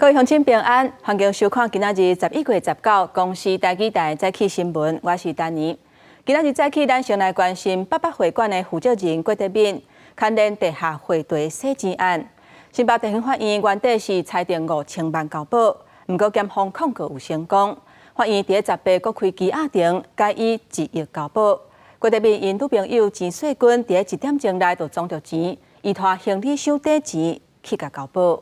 各位鄉親平安，歡迎收看今仔日11月19公視台語台早起新聞，我是丹妮。今仔日早起，咱先來關心八八會館的負責人郭台銘牽連地下匯兌洗錢案。新北地方法院原底是裁定5000萬交保，毋過檢方抗告有成功，法院佇十八閣開羈押庭，改以1億交保。郭台銘𪜶女朋友錢雪君佇1點鐘內就摕著錢，伊拖行李箱底錢去共交保。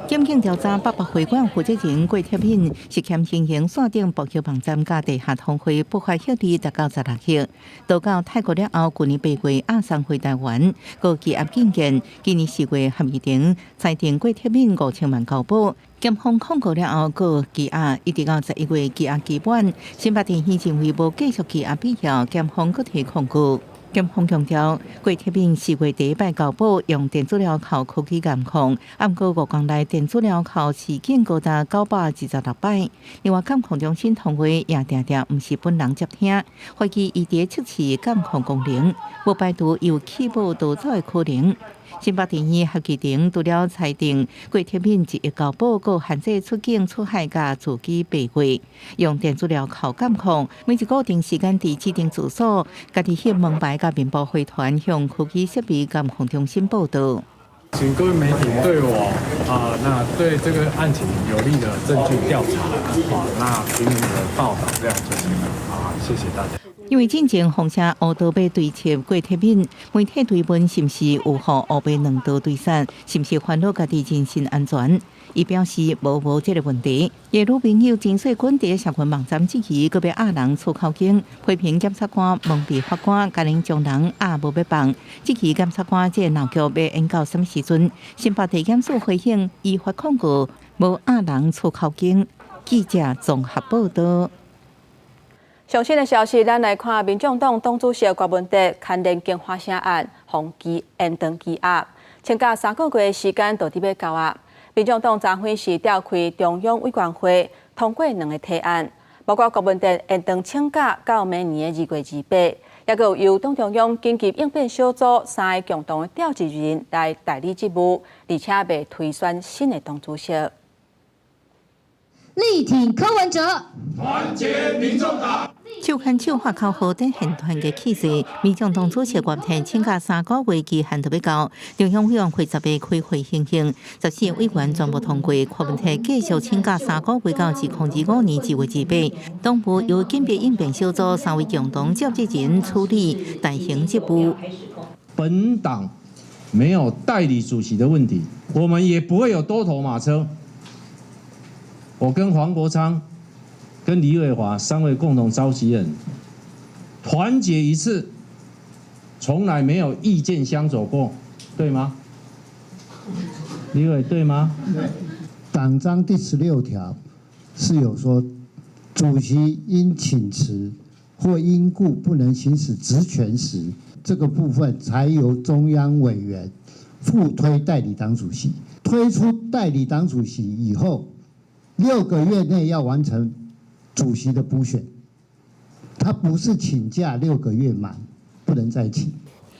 檢警調查八八會館負責人郭台銘涉嫌經營線頂博彩網站佮地下通匯不法獲利達到16億，逃到泰國了後，舊年8月押送回台灣，閣羈押禁見。今年4月合議庭裁定郭台銘5000萬交保，檢方抗告了後，閣羈押，一直到11月羈押期滿，新北地院認為無繼續羈押必要，檢方閣提控告。檢方強調，郭台銘4月第一擺交保用電子鐐銬科技監控，毋過5工內電子鐐銬事件高達926擺。另外，監控中心通話也定定毋是本人接聽，懷疑伊佇測試監控功能，無排除有棄保逃走的可能。新北地院合議庭除了裁定郭台銘1億交保，閣限制出境出海佮住居8月，用電子鐐銬監控，每一固定時間佇指定住所，家己翕門牌佮面部回傳向科技設備監控中心報到。請各位媒體對我啊，那對這個案情有利的證據調查，啊，那平衡的報道，這樣就行了啊，謝謝大家。因為進前放聲烏刀欲追緝郭台銘，媒體追問是毋是有予烏白兩道追殺，是毋是煩惱家己人身安全？伊表示無這個問題。伊女朋友錢雪君佇社群網站質疑，閣欲押人出口供，批評檢察官蒙蔽法官，共人將人押無欲放，質疑檢察官這個鬧劇欲演到啥物時陣？新北地檢署回應依法控告，無押人出口供。記者綜合報道。上新的消息，咱來看民眾黨黨主席郭文哲牽連京華城案，予人延長羈押，請假3個月的時間就佇欲到啊。民眾黨昨昏是召開中央委員會，通過兩個提案，包括郭文哲延長請假到明年的2月28，抑閣有由黨中央緊急應變小組三个共同的召集人來代理職務，而且袂推選新的黨主席。力挺柯文哲，團結民眾黨。手牽手發口號展現團結氣勢。民眾黨主席郭台請假3個月期限就欲到，中央委員會十八開會行行，14個委員全部通過，郭文哲繼續請假三個月到2025年2月28。黨部由緊急應變小組三位共同召集人處理代行職務。本黨沒有代理主席的問題，我們也不會有多頭馬車。我跟黃國昌、跟李偉華三位共同召集人，團結一致，從來沒有意見相左過，對嗎？李偉對嗎？黨章第16條是有說，主席因請辭或因故不能行使職權時，這個部分才由中央委員附推代理黨主席。推出代理黨主席以後，6個月內要完成主席的補選，他不是請假六個月滿，不能再請。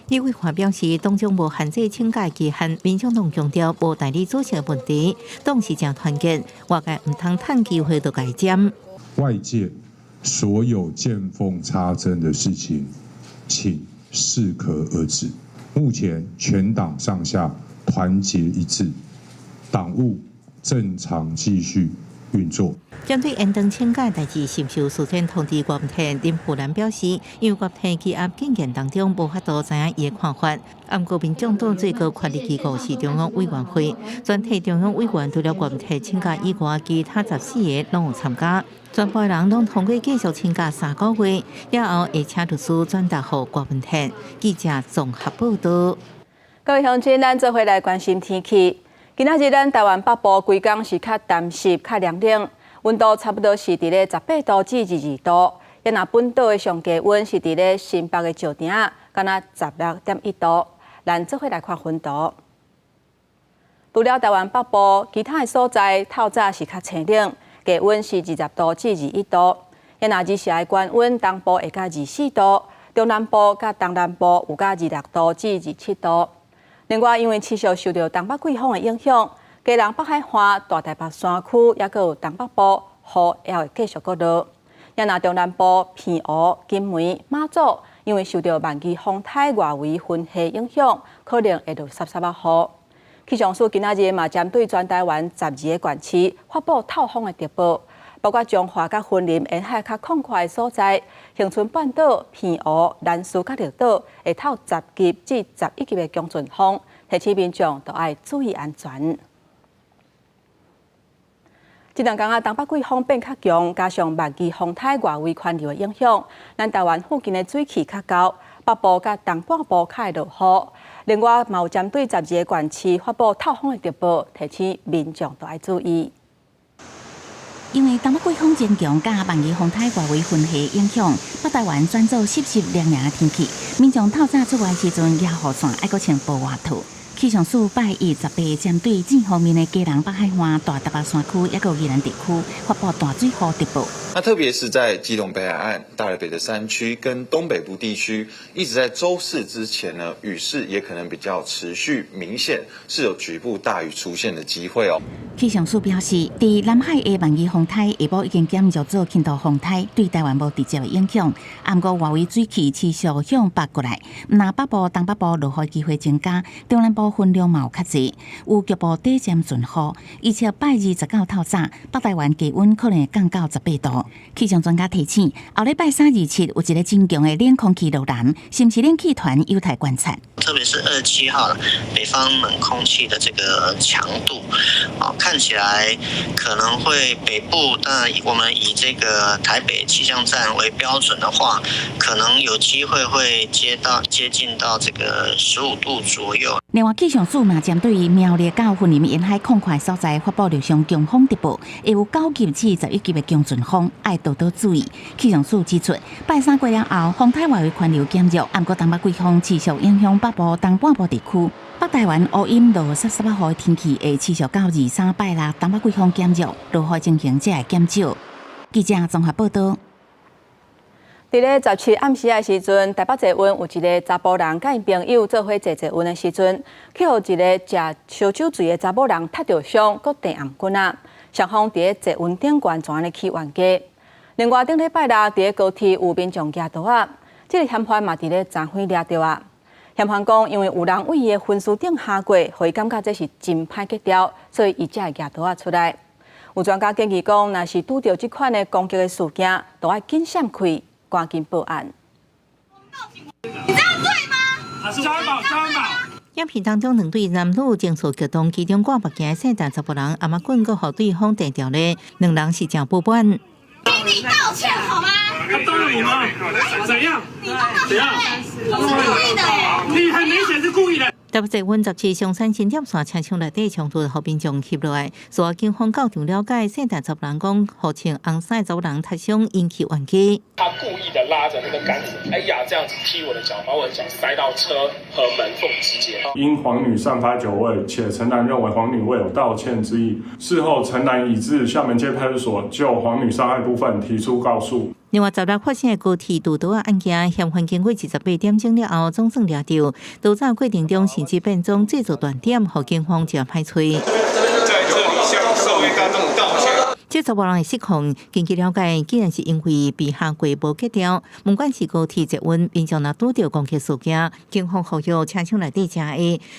李偉華表示，黨中無限制請假期限，民眾黨強調無代理主席的問題，黨是誠團結，外界毋通趁機會就共伊剪。外界所有見縫插針的事情，請適可而止。目前全黨上下團結一致，黨務正常繼續運作。針對延長請假代誌是毋是有事先通知郭文鐵，林富蘭表示，因為郭文鐵羈押禁見當中無法度知影伊的看法。毋過民眾黨最高權力機構是中央委員會，全體中央委員除了郭文鐵請假以外，其他14個攏有參加，全部人攏通過繼續請假三個月，了後會請律師轉達予郭文鐵。記者綜合報道。各位鄉親，咱做伙來關心天氣。今仔日咱台灣北部規工是較乾濕、較涼冷，溫度差不多是佇咧18度至22度。若本島的上低溫是佇咧新北的石碇，敢若16.1度。咱做伙來看雲圖。除了台灣北部，其他的所在透早是較清冷，低溫是20度至21度。若日時的高溫，東部會到24度，中南部佮東南部有到26度至27度。另外，因為持續受到東北季風的影響，基隆北海岸、大台北山區，抑閣有東北部，雨也會繼續閣落。也若中南部、澎湖、金門、馬祖，因為受著萬基風台外圍雲系影響，可能會落濕濕仔雨。氣象署今仔日嘛針對全台灣12個縣市發布透風的特報，包括彰化佮雲林沿海較曠闊的所在，恆春半島、澎湖、蘭嶼佮綠島會透10級至11級的強陣風，提醒民眾都愛注意安全。這兩工啊，東北季風變較強，加上萬基風台外圍環流的影響，咱台灣附近的水汽較厚，北部佮東半部較會落雨。另外，嘛有針對12個縣市發布透風的特報，提醒民眾都愛注意。因為東北季風增強，佮萬基風台外圍雲系影響，北台灣轉做濕濕涼涼的天氣。民眾透早出外時陣，攑雨傘愛閣穿薄外套。氣象署拜一十八針對這方面的基隆北海岸、大台北山區抑閣宜蘭地區發布大水雨特報。那特別是在基隆北海岸、大台北的山區跟東北部地區，一直在週四之前呢，雨勢也可能比較持續明顯，是有局部大雨出現的機會哦。氣象署表示，佇南海的萬基風台下晡已經減弱做輕度風台，對台灣無直接的影響。毋過外圍水汽持續向北過來，若北部、東北部落雨機會增加，中南部雲量嘛有較濟，有局部短暫陣雨。預測拜二十九透早，北台灣低溫可能會降到18度。氣象專家提醒，後禮拜三二七有一个真強的冷空氣落南，是毋是冷氣團有待觀察。特別是27號，北方冷空氣的這個強度，啊，看起來可能會北部，當然我們以這個台北氣象站為標準的話，可能有機會會接近到這個15度左右。另外，氣象署嘛針對苗栗到雲林沿海曠闊所在發布陸上強風特報，會有9級至11級的強陣風，愛多多注意。氣象署指出，拜三過了後，風台外圍環流減弱，毋過東北季風持續影響北部、東半部地區。北台灣烏陰落濕濕仔雨的天氣會持續到二三拜六，東北季風減弱，落雨情形才會減少。記者綜合報道。佇咧17暗時的時陣，台北捷運有一个查埔人佮𪜶朋友做伙坐捷運的時陣，去予一个食燒酒醉的查某人踢著傷，閣擲頷棍仔。雙方佇咧捷運頂懸就按呢起冤家。另外，頂禮拜六佇咧高鐵有民眾舉刀仔，這个嫌犯嘛佇咧昨昏掠著啊。嫌犯講，因為有人對伊的分屍頂敲過，予伊感覺這是真歹格調，所以伊才會舉刀仔出來。有專家建議講，若是拄著這款的攻擊的事件，都愛緊閃開，趕緊報案。你這樣對嗎？家寶，家寶。影片當中，兩對男女情緒激動，其中掛目鏡的姓陳查埔人，頷仔棍閣予對方擲著咧，兩人是誠不滿。請你道歉好嗎？他動了你嗎？怎樣？你動到怎樣？我是故意的耶！你很明顯是故意的。台北捷運17松山新店線車廂內底衝突，予民眾翕落來。事後警方到場了解，姓陳查埔人講，予穿紅衫查某人踢傷，引起冤家。他故意的拉着那個桿子，哎呀，這樣子踢我的腳，把我的腳塞到車和門縫之間。因黃女散發酒味，且陳男認為黃女未有道歉之意，事後陳男已至廈門街派出所就黃女傷害部分提出告訴。另外，十六發生的高鐵墮刀案件，嫌犯經過28點鐘了後，總算掠著。逃走過程中，甚至變裝製造斷點，予警方誠歹揣。在這裡向社會大眾道歉。這查某人的失控，根據了解，竟然是因為被敲過無格調。不管是高鐵捷運，民眾若拄著攻擊事件，警方呼籲車廂內底乘客，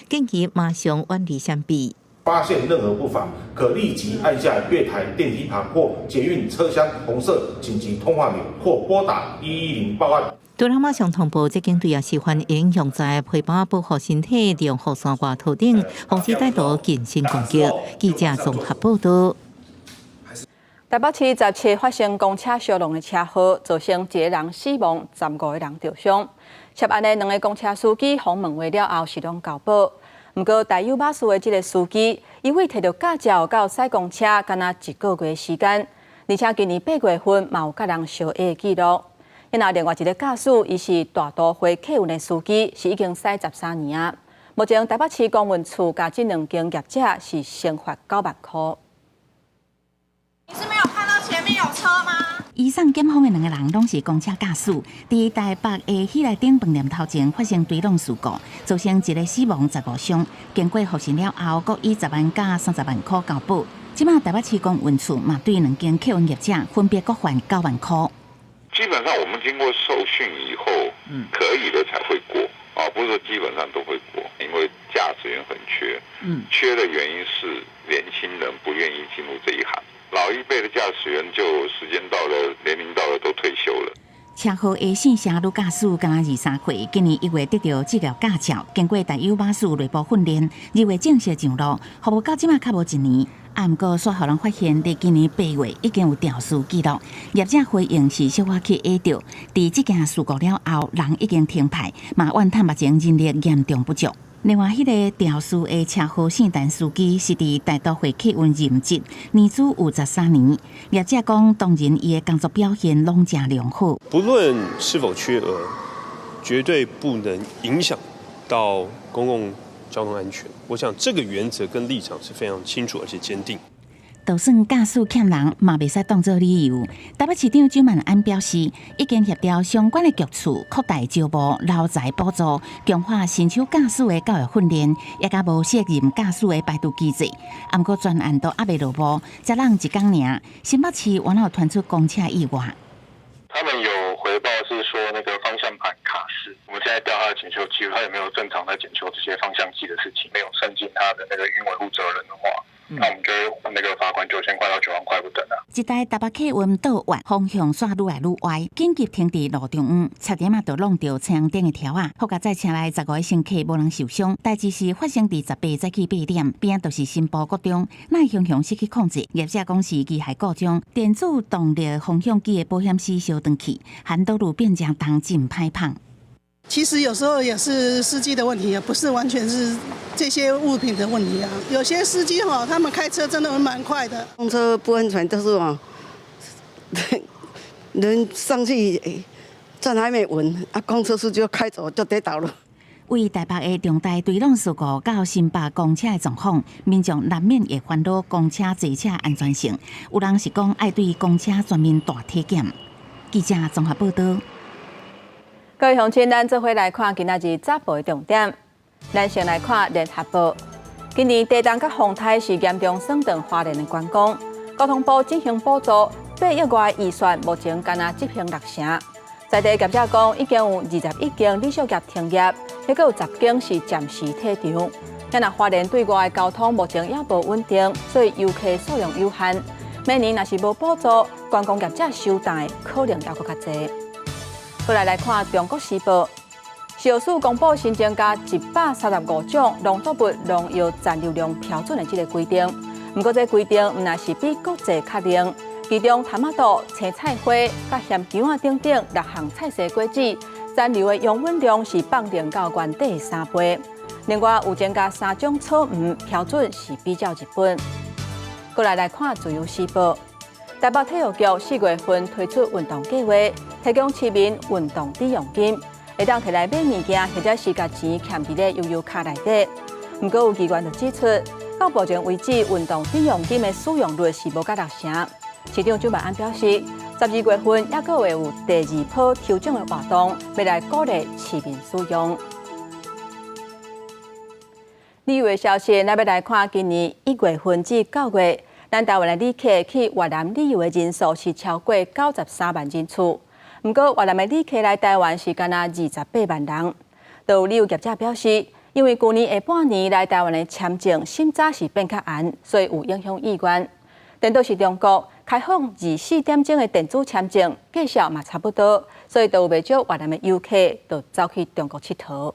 緊急馬上遠離閃避。發現任何不法，可立即按下月台電梯旁或捷運車廂紅色緊急通話鈕，或撥打110報案。除了馬上通報，這警隊也是歡迎用在皮包保護身體、利用雨傘外頭頂，防止歹徒近身攻擊。記者綜合報道。台北市17發生公車相撞的車禍，造成一个人死亡，15個人著傷。涉案的兩个公車司機予問話了後是攏交保。毋過，大有馬士的這个司機，伊為提著駕照到駛公車，敢若一个月時間，而且今年8月份嘛有佮人相下的記錄。那另外一个駕駛，伊是大都會客運的司機，是已經駛13年啊。目前台北市公運處共這兩間業者是懲罰9萬箍。你是沒有看到前面有車嗎？移送檢方的兩個人攏是公車駕駛，佇台北的喜來登飯店頭前發生追撞事故，造成一个死亡15傷。經過複審了後，各以10萬佮30萬箍交保。這馬台北市公運處嘛對兩間客運業者分別各罰9萬箍。基本上我們經過受訓以後，可以的才會過啊，不是說基本上都會過，因為駕駛員很缺，缺的原因是年輕人不願意進入這一行。老一輩的駕駛員就時間到了，年齡到了都退休了。車禍的姓謝女駕駛敢若23歲，今年1月得著職業駕照，經過大有馬術內部訓練，2月正式上路，服務到這馬較無一年。啊，毋過煞予人發現，佇今年8月已經有肇事記錄。業者回應是小可去下著，佇這件事故了後，人已經停派，嘛怨嘆目前人力嚴重不足。另外，彼个肇事的車禍姓陳司機是佇大都會客運任職，年資有13年。業者講，當然伊的工作表現攏誠良好。不論是否缺額，絕對不能影響到公共交通安全。我想這個原則跟立場是非常清楚而且堅定。就算駕駛欠人，嘛袂使當做理由。台北市長蔣萬安表示，已經協調相關的局處擴大招募、留才補助，強化新手駕駛的教育訓練，也佮無適任駕駛的排除機制。毋過專案都猶未落幕，才人一工爾，新北市原來有傳出公車意外。他們有回報是說那個方向盤卡死，我們現在調他的檢修記錄，他有沒有正常在檢修這些方向機的事情？沒有善盡他的那個營運維護責任的話，那我們就會那個罰款9000塊到9萬塊不等啊。一台台北客運倒彎方向煞愈來愈歪，緊急停佇路中央，差點仔就挵著車頂的柱仔，好佳哉車內15个乘客無人受傷。代誌是發生佇18早起8點，邊仔就是新埔國中，哪會雄雄失去控制？業者講是機械故障，電子動力方向機的保險絲燒斷去，還道路變成重真歹碰。其實有時候也是司機的問題，也不是完全是這些物品的問題啊。有些司機哈，他們開車真的會蠻快的。公車不安全，就是哦，人上去站還沒穩，啊，公車司機就開走就跌倒了。為台北的重大追撞事故到新北公車的狀況，民眾難免會煩惱公車坐車安全性。有人是講愛對公車全面大體檢。記者綜合報道。各位鄉親，咱做伙來看今仔日早報的重點。咱先來看聯合報。今年地震佮風颱是嚴重損斷花蓮的觀光，交通部進行補助8億外預算，目前干焦執行6成。在地業者講，已經有21間旅宿業停業，猶閣有10間是暫時退場。若花蓮對外的交通目前猶無穩定，所以遊客數量有限。明年若是無補助，觀光業者收檔可能猶閣較濟。過來來看《中國時報》，食藥署公布新增加135種農作物農藥殘留量標準的這个規定。毋過這規定毋但是比國際較嚴，其中蟬仔肚、青菜花、佮鹹薑仔等等六項菜色果子殘留的溶穩量是放定到原底的3倍。另外有增加三種草黃標準是比照日本。過來來看《自由時報》，台北體育局4月份推出運動計畫，提供市民運動抵用金，會當提來買物件，或者是共錢徛佇咧悠遊卡內底。毋過有議員就指出，到目前為止，運動抵用金的使用率是無到6成。市長蔣萬安表示，12月份猶閣會有第二波抽獎的活動，欲來鼓勵市民使用。旅遊的消息，咱欲來看今年1月份至9月，咱台灣的旅客去越南旅遊的人數是超過93萬人次。毋過越南的旅客來台灣是干焦28萬人。就有旅遊業者表示，因為舊年下半年來台灣的簽證審查是變較嚴，所以有影響意願。顛倒是中國開放24點鐘的電子簽證，價數嘛差不多，所以就有袂少越南的遊客就走去中國𨑨迌。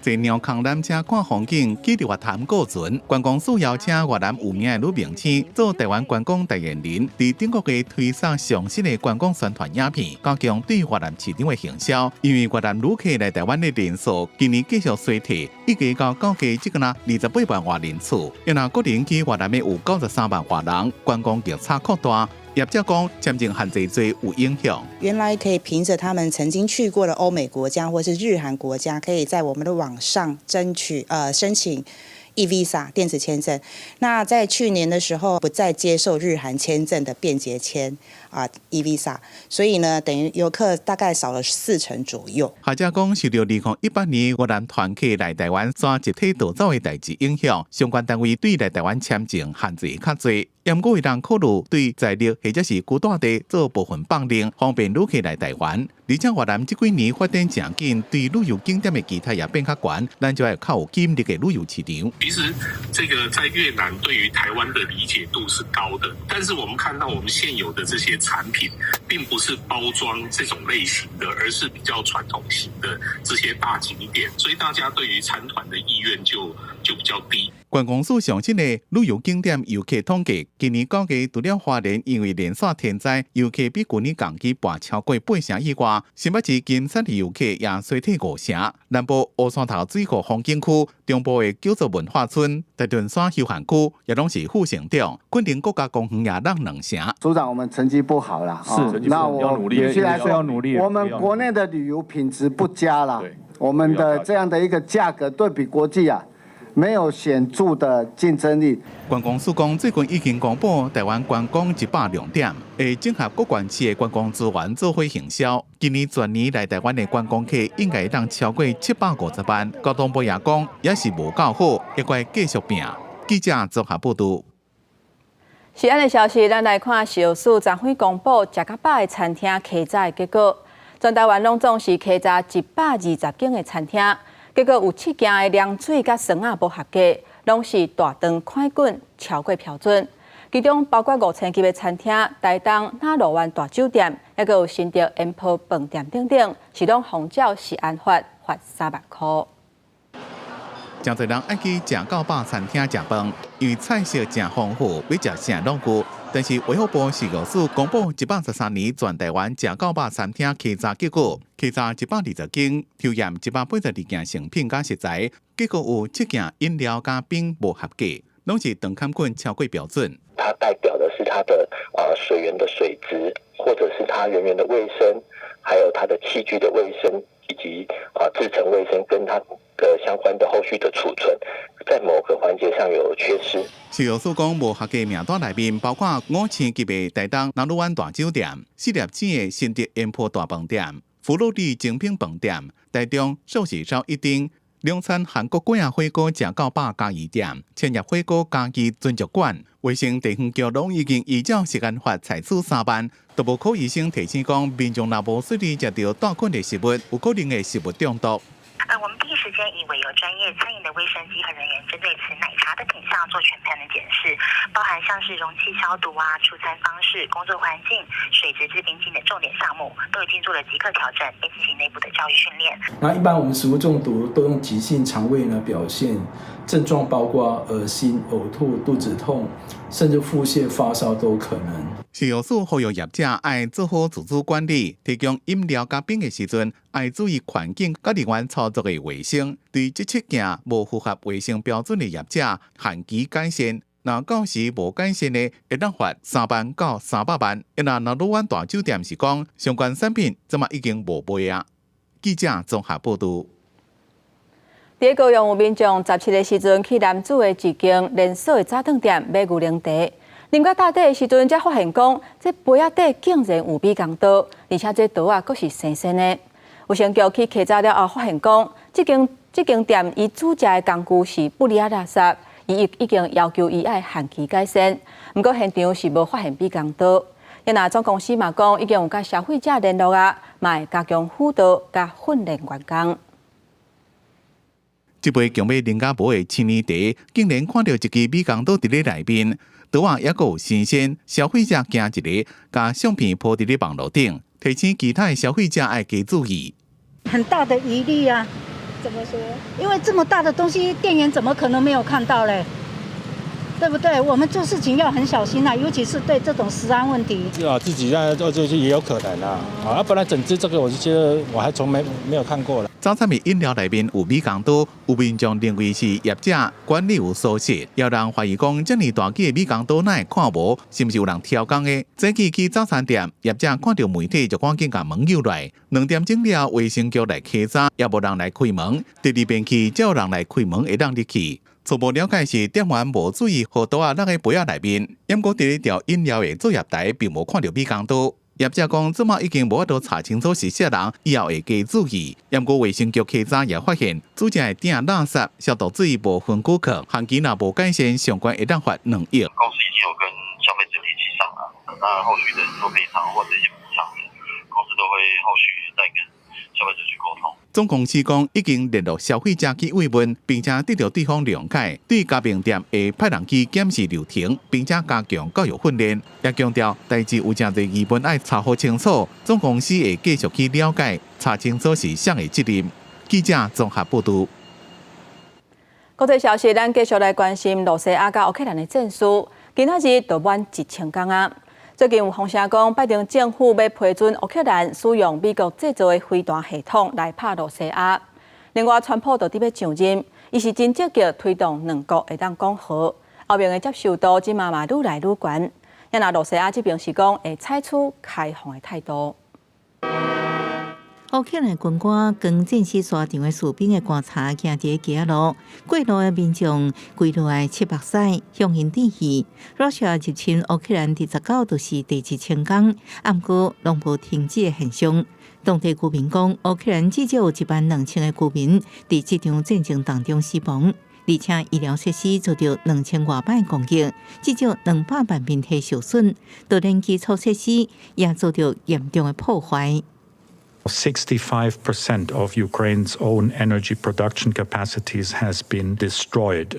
坐貓空纜車看風景，記得越談過船。觀光署邀請越南有名的女明星做台灣觀光代言人，佇頂個月推送上新的觀光宣傳影片，加強對越南市場的行銷。因為越南旅客來台灣的人數今年繼續衰退，預計到9月只干焦28萬外人次。若個人去越南的有93萬外人，觀光業差擴大。業者講，簽證限制濟有影響。原來可以憑着他們曾經去過的歐美國家或是日韓國家，可以在我們的網上爭取申請 e-visa 電子簽證。那在去年的時候，不再接受日韓簽證的便捷簽啊 e-visa，所以呢，等於遊客大概少了4成左右。學者講，受著2018年越南團客來台灣煞集體逃走的代誌影響，相關單位對來台灣簽證限制較濟。毋過會當考慮對在日或者是居住地做部分放寬，方便旅客來台灣。而且越南這幾年發展誠緊，對旅遊景點的期待也變較懸，咱就愛較有吸引力的旅遊市場。其實這個在越南對於台灣的理解度是高的，但是我們看到我們現有的這些產品，並不是包裝這種類型的，而是比較傳統型的這些大景點，所以大家對於參團的意願就比較低。觀光署上新的旅遊景點遊客統計，今年9月除了花蓮因為連續天災，遊客比舊年同期跋超過8成以外，新北市金山的遊客也衰退5成。南部烏山頭水庫風景區、中部的九族文化村、大屯山休閒區也攏是負成長。雲林國家公園也落2成。署長，我們成績不好啦，是，那我要努力，必須來說要努力。我們國內的旅遊品質不佳啦，我們的這樣的一個價格對比國際啊，沒有顯著的競爭力。觀光署講，最近已經公布台灣觀光100亮點，會整合各縣市的觀光資源做伙行銷。今年全年來台灣的觀光客應該會當超過750萬。交通部也講，也是無夠好，應該繼續拼。記者綜合報導。食安的消息，咱來看食藥署昨昏公布食較飽的餐廳稽查的結果，全台灣攏總是稽查120間的餐廳。結果有7間的涼水佮酸仔無合格，攏是大腸桿菌超過標準。其中包括5星級的餐廳、台東那羅灣大酒店，抑閣有新竹煙波飯店等等，是攏仿照食安法罰3萬箍。誠濟人愛去食到飽餐廳食飯，因為菜色誠豐富，欲食啥攏有。但是衛福部食藥署公布113年全台灣食到飽餐廳稽查結果，稽查120間，抽驗182件成品佮食材，結果有7件飲料佮冰無合格，攏是腸桿菌超過標準。它代表的是它的水源的水質，或者是它人員的衛生，還有它的器具的衛生，以及製程衛生跟它的相關的後續的儲存，在某個環節上有缺失。食藥署講，無合格名單內面包括5星級的台東那魯灣大酒店、4粒星的新竹煙波大飯店、福祿利精品飯店、台中壽喜燒一丁、兩餐韓國粿仔火鍋食到飽嘉義店、千葉火鍋嘉義尊爵館。衛生地方局攏已經依照食安法採取3萬。動物科醫生提醒講，民眾若無注意食著帶菌的食物，有可能會食物中毒。我們第一時間已委由專業餐飲的衛生稽核人員，針對此奶茶的品項做全盤的檢視，包含像是容器消毒啊、儲餐方式、工作環境、水質製冰機等重點項目，都已經做了即刻調整，並進行內部的教育訓練。那一般我們食物中毒都用急性腸胃呢表現，症狀包括噁心、嘔吐、肚子痛，甚至腹瀉、發燒都可能。食藥署呼籲業者愛做好自主管理，提供飲料佮冰的時陣，愛注意環境佮人員操作的衛生。對這7件無符合衛生標準的業者，限期改善。若到時無改善的，會當罰3萬到300萬。若那魯灣大酒店是講，相關產品這馬已經無賣啊。記者綜合報導。佇高雄有民眾17的時陣去楠梓的一間連鎖的早頓店買牛奶茶，啉到罩底的時陣，才發現講這杯仔底竟然有美工刀，而且這刀仔閣是生鮮的。衛生局去稽查了後，發現講這間店伊煮食的工具是不離仔垃圾，伊已經要求伊愛限期改善，毋過現場是無發現美工刀。若總公司嘛講，已經有佮消費者聯絡啊，嘛會加強輔導佮訓練員工。這杯強欲啉甲無的青年茶，竟然看著一支美工刀佇咧內面，刀仔猶閣有新鮮，消費者驚一下，共相片 po 佇咧網路頂，提醒其他的消費者愛加注意。很大的疑慮啊！怎麼說？因為這麼大的東西，店員怎麼可能沒有看到嘞？對不對？我們做事情要很小心啊，尤其是對這種食安問題。是啊，自己在做這些也有可能啊。啊，本來整支這個，我就覺得我還從沒有看過了。早餐的飲料內面有美工刀，有民眾認為是業者管理有疏失，也有人懷疑講這麼大支的美工刀哪會看無？是毋是有人偷工的？早起去早餐店，業者看著媒體就趕緊共門掩來。2點鐘了，衛生局來稽查，也無人來開門。第二遍去，才有人來開門會當入去。初步了解是店員無注意，予刀仔落佇杯仔內面，毋過佇咧調飲料的作業台並無看著美工刀。業者講，這馬已經無法度查清楚是啥人，以後會加注意。毋過衛生局稽查也發現，煮食的鼎垃圾消毒水無分久囥，番期若無改善，上懸會當罰2億。公司已經有跟消費者聯繫上了，那後續的做賠償或者一些補償，公司都會後續再跟消費者去溝通。總公司講已經聯絡消費者去慰問，並且得到對方諒解，對加盟店會派人去檢視流程，並且加強教育訓練，也強調代誌有誠濟疑問愛查予清楚，總公司會繼續去了解，查清楚是誰的責任。記者綜合報導。國際消息，咱繼續來關心羅西亞佮烏克蘭的戰事。今仔日就滿1000工啊！最近有風聲講，拜登政府欲批准烏克蘭使用美國製造的飛彈系統來拍羅西亞。另外，川普就佇欲上任，伊是真積極推動兩國會當講和，歐盟的接受度這馬嘛愈來愈懸。啊若羅西亞這邊是講會採取開放的態度。烏克蘭軍官扛戰死沙場的士兵的棺柴行佇街仔路，過路的民眾跪落來拭目屎，向𪜶致意。羅西亞入侵烏克蘭第19就是第1000工，毋過攏無停止的現象。當地居民講，烏克蘭至少有1萬2千个居民佇這場戰爭當中死亡，而且醫療設施遭著2000外擺攻擊，至少200萬面體受損，就連基礎設施也遭著嚴重的破壞。 65% of Ukraine's own energy production capacities has been destroyed.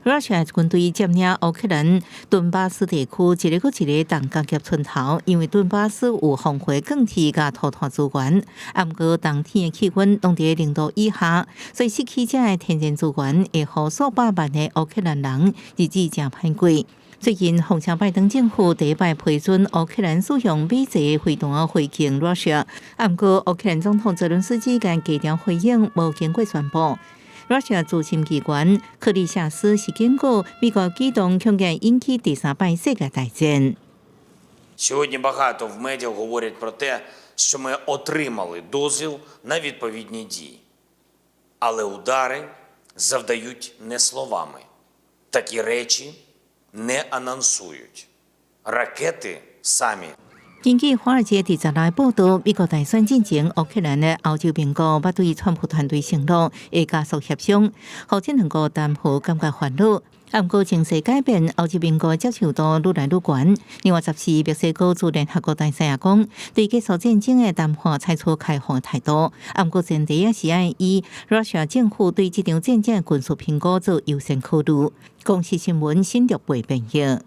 羅西亞軍隊佔領烏克蘭頓巴斯地區一個閣一個重工業村頭，因為頓巴斯有豐富鋼鐵佮塗炭資源，毋過冬天的氣溫攏佇0度以下，所以失去這个天然資源，會予數百萬的烏克蘭人日子誠歹過。最近，風聲拜登政府第一擺批准烏克蘭使用美製飛彈回擊羅西亞，毋過烏克蘭總統澤倫斯基共低調回應，無經過宣布。羅西亞資深機關克里夏斯是警告美國舉動恐驚引起第三擺世界大戰。 Сьогодні багато в медіа говорять про те, що ми отримали дозвіл на відповідні дії. Але удари завдають не словами. Такі речі не анонсують. Ракети самі 根據《華爾街》第十六報導，美國大選進前，烏克蘭的歐洲盟國捌對川普團隊承諾會加速協商，予這兩國談和感覺煩惱。毋過情勢改變，歐洲盟國接受度愈來愈懸。另外，14墨西哥駐聯合國大使也講，對結束戰爭的談判採取開放態度。毋過前提也是愛以羅西亞政府對這場戰爭的軍事評估做優先考慮。公視新聞新竹編譯。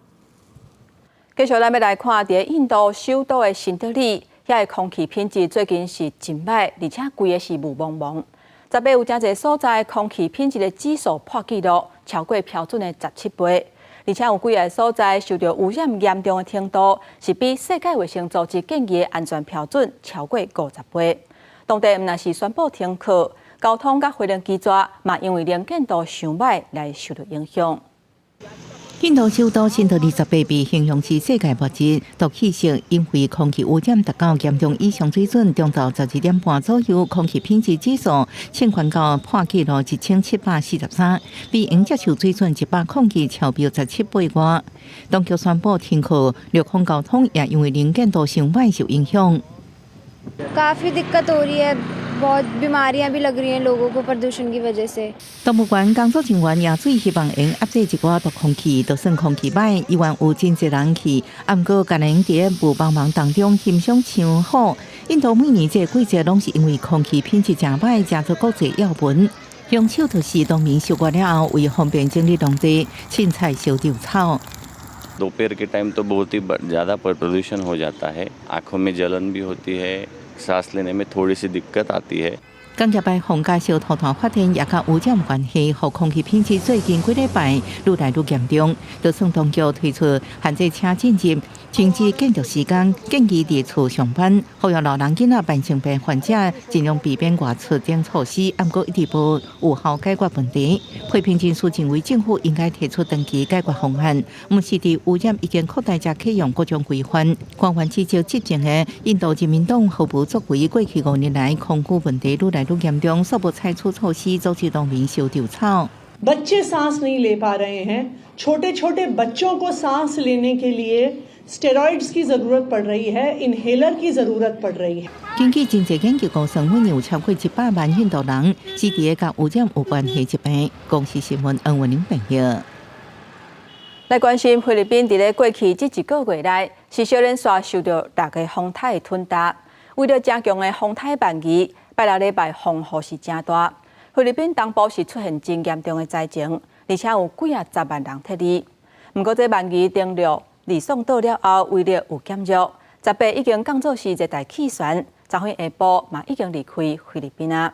繼續，咱欲來看佇印度首都的新德里，遐个空氣品質最近是真䆀，而且規个是霧濛濛。十八有誠濟所在空氣品質的指數破紀錄，超過標準的17倍，而且有幾个所在受著污染嚴重的程度，是比世界衛生組織建議的安全標準超過50倍。當地毋但是宣布停課，交通佮飛行機逝嘛，因為能見度傷䆀來受著影響。印度首都新德里十八被形容是世界末日，毒氣室因為空氣污染達到嚴重以上水準，中晝12點半左右，空氣品質指數升懸到破紀錄1743，比應接受水準102超標17倍外。當局宣布停課，陸空交通也因為能見度傷䆀受影響。 काफी दिक्कत हो रही है बहुत बीमारियां भी लग रही हैं लोगों को प्रदूषण की वजह से。動物園工作人員也最希望會壓制一寡毒空氣，就算空氣䆀，依然有真濟人去。毋過，共𪜶佇霧茫茫當中欣賞槍火。印度每年這個季節攏是因為空氣品質誠䆀，成做國際要聞。兇手就是農民收割了後，為方便整理農地，凊彩燒稻草。 दोपहर के टाइम तो बहुत ही ज़्यादा प्रदूषण हो जाता है, आँखों में जलन भी होती है, सांस लेने में थोड़ी सी दिक्कत आती है。工業排放佮燒塗炭發電也佮污染有關係，予空氣品質最近幾禮拜愈來愈嚴重。就算當局推出限制車進入、停止建築時間、建議佇厝上班、呼籲老人囡仔慢性病患者盡量避免外出等措施，毋過一直無有效解決問題。批評人士認為政府應該提出長期解決方案，毋是佇污染已經擴大才啟用各種規範。官員指責執政的印度人民黨毫無作為，過去5年來空污問題愈來愈嚴重，煞無採取措施阻止農民燒稻草。बच्चे सांस नहीं ले पा रहे हैं। छोटे छोटे बच्चों को सांस लेने के लिए स्टेरॉइड्स की जरूरत पड़ रही है, इनहेलर की जरूरत पड़ रही है。根據經濟研究公司，每年有超過100萬印度人死佇咧佮污染有關係疾病。公視新聞黃文玲編譯。來關心菲律賓佇咧過去這一個月內，是小連續受著六个風颱的吞襲。為著誠強的風颱鰻魚，拜六禮拜風雨是誠大。菲律賓東部是出現真嚴重的災情，而且有幾仔十萬人撤離。毋過這鰻魚登陸呂宋島了後，威力有減弱。18已經降做是熱帶氣旋，昨昏下晡嘛已經離開菲律賓啊。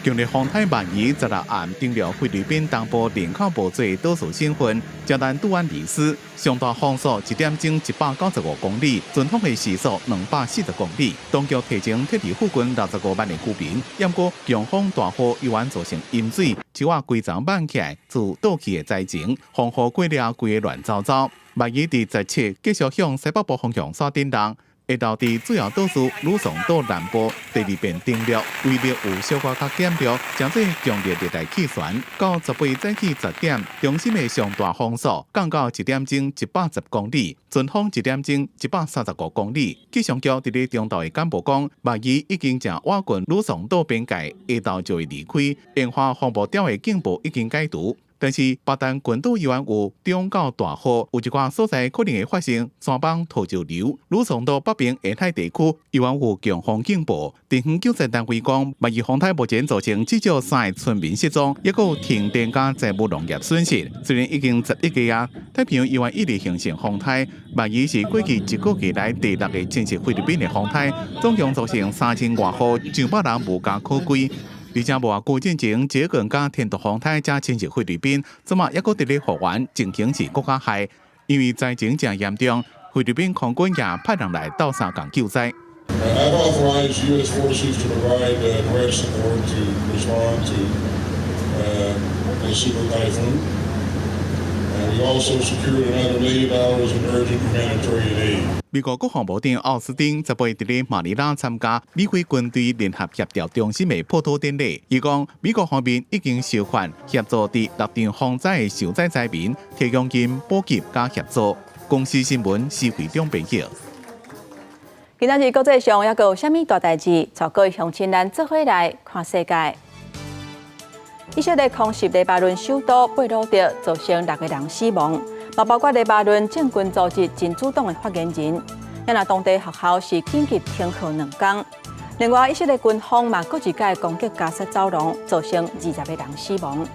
強烈風颱鰻魚十六暗登陸菲律賓東部人口無濟島嶼省份，聖丹杜安尼斯，上大風速一點鐘195公里，陣風的時速240公里。當局提前撤離附近65萬的居民。毋過強風大雨猶原造成淹水，樹仔規叢挽起來，自倒去的災情，風雨過了規个亂糟糟。鰻魚佇17繼續向西北部方向徙登陸。下晝佇主要島嶼呂宋島南部第二遍登陸，威力有小可較減弱，成做強烈熱帶氣旋。到18早起10點，中心的上大風速降到一點鐘110公里，陣風一點鐘135公里。氣象局佇咧中晝的簡報講，鰻魚已經誠倚近呂宋島邊界，下晝就會離開。煙花風暴潮的警報已經解除。但是巴丹群島猶原有中到大雨，有一寡所在可能會發生山崩土石流。呂宋島北邊沿海地區猶原有強風警報。地方救災單位講，鰻魚風颱目前造成至少三个村民失蹤，抑閣有停電佮財物農業損失。雖然已經11月啊，太平洋猶原一直形成風颱，鰻魚是過去一個月來第六个侵襲菲律賓的風颱，總共造成3000外戶上百人無家可歸。而且無偌久進前，這個佮天毒風颱才侵襲菲律賓，這馬抑閣佇咧復原，情形是閣較害。因為災情誠嚴重，菲律賓空軍也派人來鬥相共救災。 I've authorized U.S. forces to provide direct support to respond to the super typhoon. And we also secured another $1 million in urgent humanitarian aid. 美國國防部長奧斯汀18佇咧馬尼拉參加美菲軍隊聯合協調中心的破土典禮。伊講，美國方面已經授權協助佇六場風災的受災災民提供𪜶補給佮協助。公視新聞施惠中編譯。今仔日國際上猶閣有啥物大代誌？帶各位鄉親咱做伙來看世界。以色列空襲黎巴嫩首都貝魯特，造成六個人死亡，嘛包括黎巴嫩政軍組織真主黨的發言人。啊若當地學校是緊急停課2工。另外，以色列軍方嘛閣一擺攻擊加薩走廊，造成20個人死亡。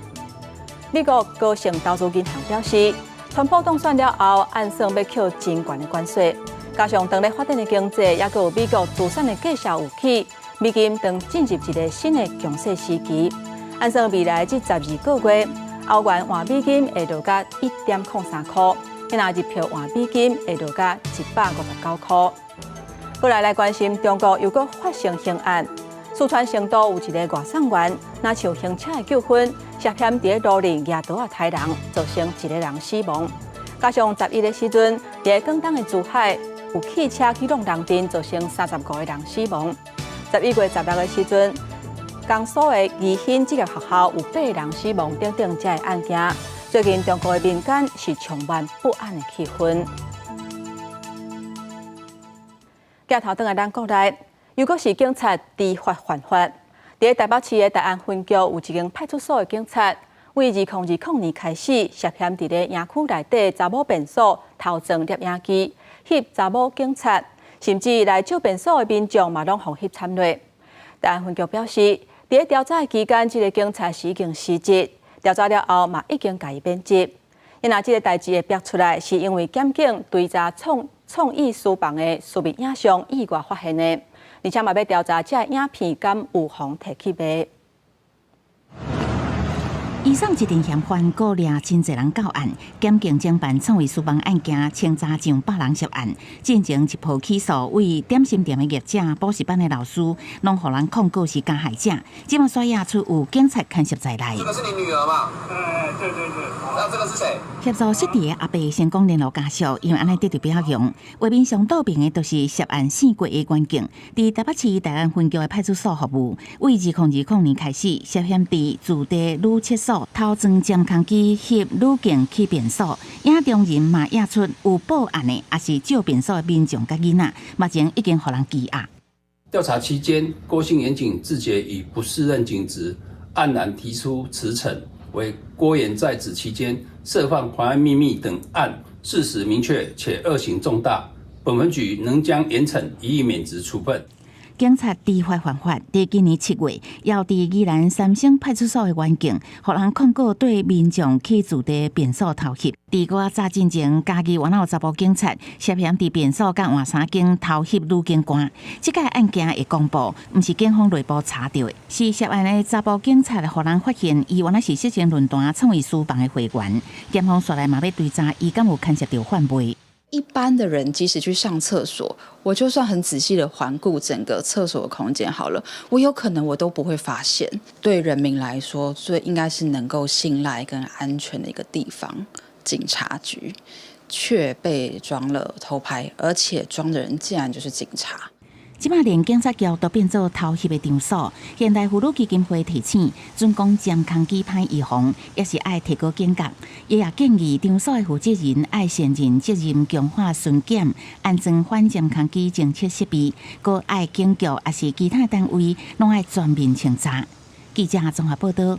美國高盛投資銀行表示，川普當選了後，按算欲扣真懸的關稅，加上當咧發展的經濟，抑閣有美國資產的價數有起，美金當進入一個新的強勢時期。按算未來這12個月，歐元換美金會落到1.03箍，若日票換美金會落到159箍。過來來關心中國又閣發生刑案，四川成都有一个外送員，若像行車的糾紛，涉嫌佇咧路裡舉刀仔刣人，造成一個人死亡。加上11的時陣，佇廣東的珠海有汽車去挵人陣，造成35個人死亡。11月16的時陣，江蘇的宜興職業學校有八個人死亡等等這个案件。最近中國的民間是充滿不安的氣氛。鏡頭轉來咱國內，又閣是警察知法犯法。佇台北市的大安分局有一間派出所的警察，為2020年開始涉嫌佇咧營區內底查某便所偷裝攝影機，翕查某警察，甚至來借便所的民眾嘛攏予翕參落。大安分局表示，佇咧調查的期間，這个警察是已經辭職，調查了後嘛已經共伊免職。若這个代誌會爆出來，是因為檢警追查創意書房的私密影像意外發現的，而且嘛欲調查這个影片敢有予提去賣。伊送一陣嫌犯，閣掠真濟人到案，檢警偵辦創意書房案件，清查上百人涉案。進前一波起訴，為點心店的業者、補習班的老師，攏予人控告是加害者。這馬煞驗出有警察牽涉在內。這個是你女兒嗎？對對對。那這個是誰？協助失智的阿伯成功聯絡家屬，因為按呢得著表揚。畫面上倒爿的，就是涉案姓郭的員警，佇台北市大安分局的派出所服務。為2020年開始，涉嫌佇住地女廁所偷裝監控機翕女警去便所，影中人嘛驗出有報案的，抑是借便所的民眾佮囡仔，目前已經予人羈押。調查期間，郭姓員警自覺已不適任警職，黯然提出辭呈。惟郭員在職期間涉犯妨礙秘密等案，事實明確且惡行重大，本分局仍將嚴懲，予以免職處分。警察知法犯法，佇今年7月，又佇宜蘭三星派出所的員警，予人控告對民眾去住地便所偷翕。佇閣較早進前，嘉義原來有查埔警察涉嫌佇便所佮換衫間偷翕女警官。這個案件會公布，毋是警方內部查著的，是涉案的查埔警察予人發現，伊原來是色情論壇創意書房的會員。檢方煞來嘛欲追查，伊敢有牽涉著販賣。一般的人即使去上廁所，我就算很仔細的環顧整個廁所的空間好了，我有可能我都不會發現。對人民來說，最應該是能夠信賴跟安全的一個地方，警察局卻被裝了偷拍，而且裝的人竟然就是警察。這擺連警察局都變做偷翕的場所。現代婦女基金會提醒，準講監控機歹預防，也是愛提高警覺。伊也建議場所的負責人愛承認責任，強化巡檢，安裝反監控機偵測設備，閣愛警局抑是其他單位，攏愛全面清查。記者綜合報道。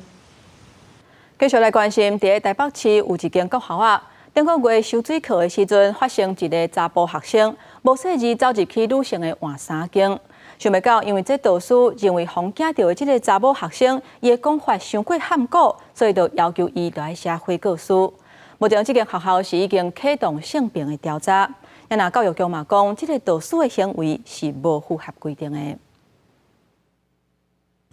繼續來關心，佇台北市有一間國校仔，頂個月收水課的時陣，發生一个查埔學生無細膩走入去女性的換衫間，想袂到因為這導師認為予驚著的這个查某學生，伊的講法傷過含糊，所以就要求伊著愛寫悔過書。目前這間學校是已經啟動性平的調查，啊若教育局嘛講，這个導師的行為是無符合規定的。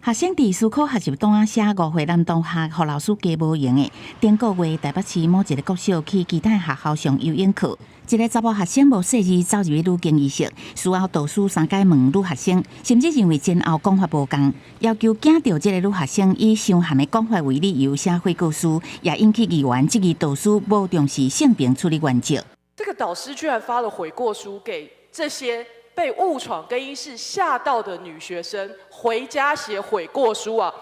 學生佇思考學習單寫誤會男同學，予老師加無閒的。頂個月台北市某一个國小去其他學校上游泳課，一个查埔學生無細膩走入去女更衣室，事後導師三擺問女學生，甚至認為前後講法無仝，要求驚著這个女學生以傷含的講法為理由寫悔過書，也引起議員質疑導師無重視性平處理原則。這個導師居然發了悔過書給這些被誤闖更衣室嚇到的女學生回家寫悔過書啊？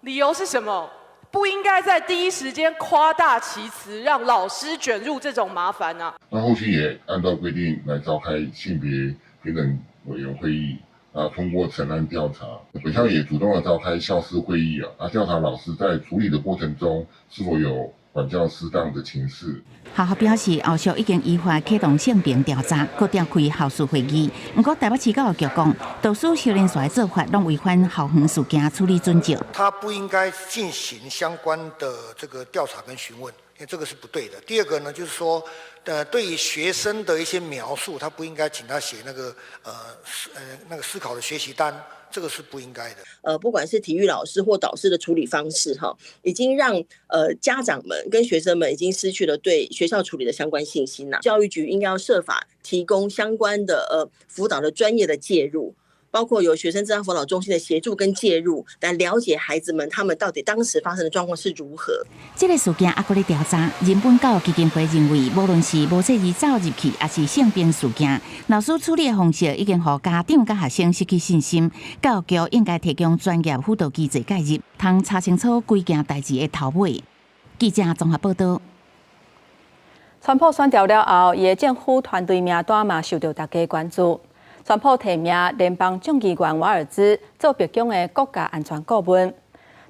理由是什麼？不應該在第一時間誇大其詞，讓老師捲入這種麻煩啊！那後續也按照規定來召開性別平等委員會議啊，通過成案調查。本校也主動的召開校事會議啊，啊調查老師在處理的過程中是否有管教失當的情事。學校表示，後續已經依法啟動性平調查，閣召開校事會議。毋過台北市教育局講，導師修練所的做法攏違反校園事件處理準則。他不應該進行相關的這個調查跟詢問，因為這個是不對的。第二個呢，就是說，對於學生的一些描述，他不應該請他寫那個思考的學習單。這個是不應該的。不管是體育老師或導師的處理方式，哈，已經讓家長們跟學生們已經失去了對學校處理的相關信心啦。教育局應該要設法提供相關的輔導的專業的介入，包括有學生諮商輔導中心的協助跟介入，來了解孩子們他們到底當時發生的狀況是如何。這个事件猶閣咧調查，人本教育基金會認為，無論是無細膩走入去，抑是性平事件，老師處理的方式已經予家長佮學生失去信心。教育局應該提供專業輔導機制介入，通查清楚規件代誌的頭尾。記者綜合報道。川普選著了後，伊的政府團隊名單嘛受著大家關注。川普提名聯邦眾議員瓦爾茲做白宮的國家安全顧問。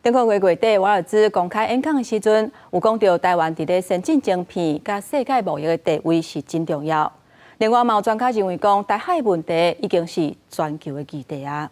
頂個月月底，瓦爾茲公開演講的時陣，有講著台灣佇咧先進晶片佮世界貿易的地位是真重要。另外，嘛有專家認為講，台海問題已經是全球的議題啊。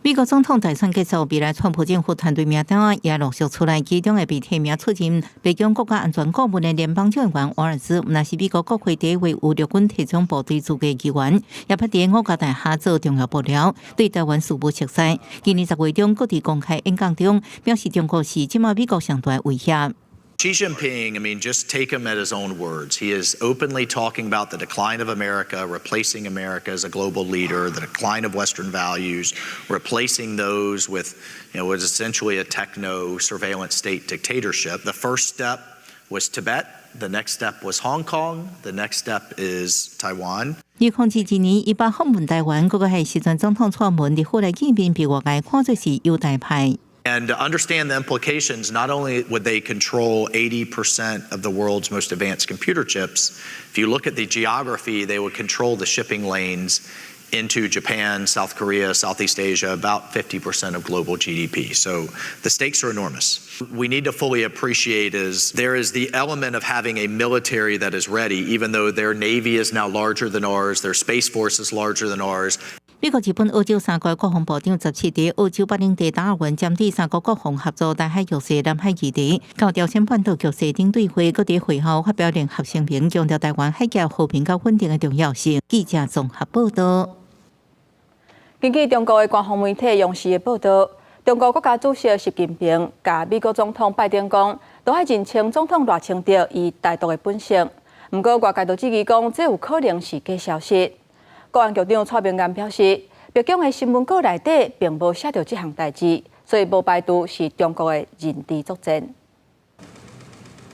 美國總統大選結束，未來川普政府團隊名單也陸續出來，其中會被提名出任白宮國家安全顧問的聯邦眾議員瓦爾茲，若是美國國會第一位有陸軍特種部隊資格議員，也捌佇五角大廈做重要幕僚，對台灣事務熟悉。今年10月中，閣佇公開演講中表示，中國是這馬美國上大的威脅。 Xi Jinping, I mean, just take him at his own words. He is openly talking about the decline of America, replacing America as a global leader, the decline of Western values, replacing those with what is essentially a techno surveillance state dictatorship. The first step was Tibet. The next step was Hong Kong. The next step is Taiwan. 2022年，伊捌訪問台灣，閣係時陣總統蔡英文佇府內見面，被外界看作是友台派。 And to understand the implications, not only would they control 80% of the world's most advanced computer chips, if you look at the geography, they would control the shipping lanes into Japan, South Korea, Southeast Asia, about 50% of global GDP. So the stakes are enormous. We need to fully appreciate is there is the element of having a military that is ready, even though their navy is now larger than ours, their space force is larger than ours. 美國、日本、澳洲三國國防部長17佇澳洲北領地達爾文針對三國國防合作、台海局勢、南海議題、佮朝鮮半島局勢等對話，閣佇會後發表聯合聲明，強調台灣海峽和平佮穩定的重要性。記者綜合報道。根據中國的官方媒體央視的報道，中國國家主席習近平共美國總統拜登講，都愛認清總統賴清德伊台獨的本性。毋過外界都質疑講，這有可能是假消息。國安局長蔡明彥表示，白宮的新聞稿內底並無寫著這項代誌，所以無排除是中國的認知作戰。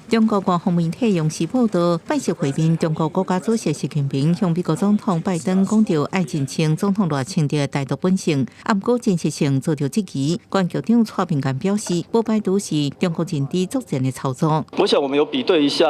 中國官方媒體央視報道，拜習會面，中國國家主席習近平向美國總統拜登講著愛認清總統賴清德的台獨本性，毋過真實性遭著質疑。國安局長蔡明彥表示，無排除是中國認知作戰的操作。我想我們有比對一下，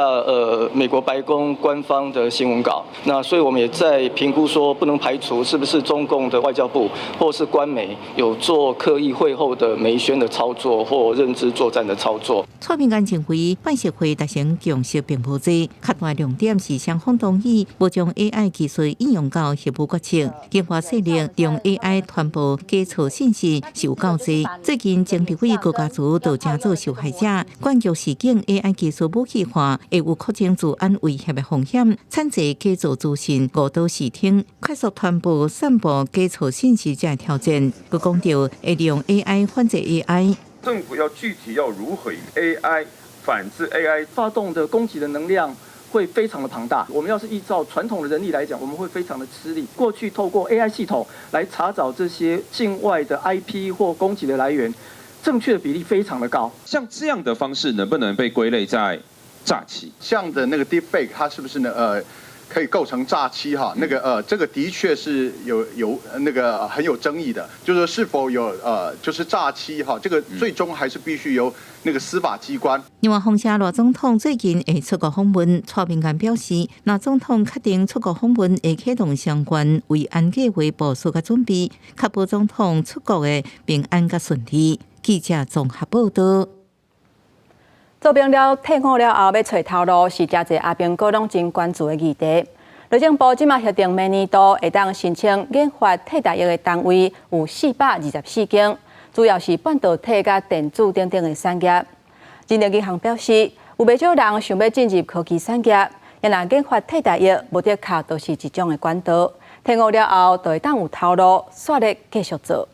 美國白宮官方的新聞稿，那所以我們也在評估說，不能排除是不是中共的外交部或是官媒有做刻意會後的媒宣的操作或認知作戰的操作。蔡明彥認為，拜習會達成共識並無濟，較大重點是雙方同意無將 AI 技術應用到核武決策，境外勢力用 AI 傳播假錯信息是有夠濟。最近，前立委高嘉瑜就成做受害者，關注示警 AI 技術武器化會有擴增資安威脅的風險，產生假造資訊誤導視聽、快速傳播、散播假錯信息這挑戰。閣講著會利用 AI 反制 AI。政府要具體要如何以 AI 反制 AI 發動的攻擊的能量會非常的龐大。我們要是依照傳統的人力來講，我們會非常的吃力。過去透過 AI 系統來查找這些境外的 IP 或攻擊的來源，正確的比例非常的高。像這樣的方式能不能被歸類在詐欺？這樣的那個 deepfake，它是不是呢？可以構成詐欺哈？那個這個的確是有那個很有爭議的，就是說是否有就是詐欺哈？這個最終還是必須由那個司法機關。另外，風聲賴總統最近會出國訪問，蔡明彥表示，若總統確定出國訪問，會啟動相關維安計劃部署佮準備，確保總統出國的平安佮順利。記者綜合報道。做兵了退伍了後，欲揣頭路是誠濟阿兵哥攏真關注的議題。內政部這馬核定明年度會當申請研發替代役的單位有424間，主要是半導體佮電子等等的產業。人力銀行表示，有袂少人想欲進入科技產業，若研發替代役無的確都是一種的管道。退伍了後，就會當有頭路，煞咧繼續做。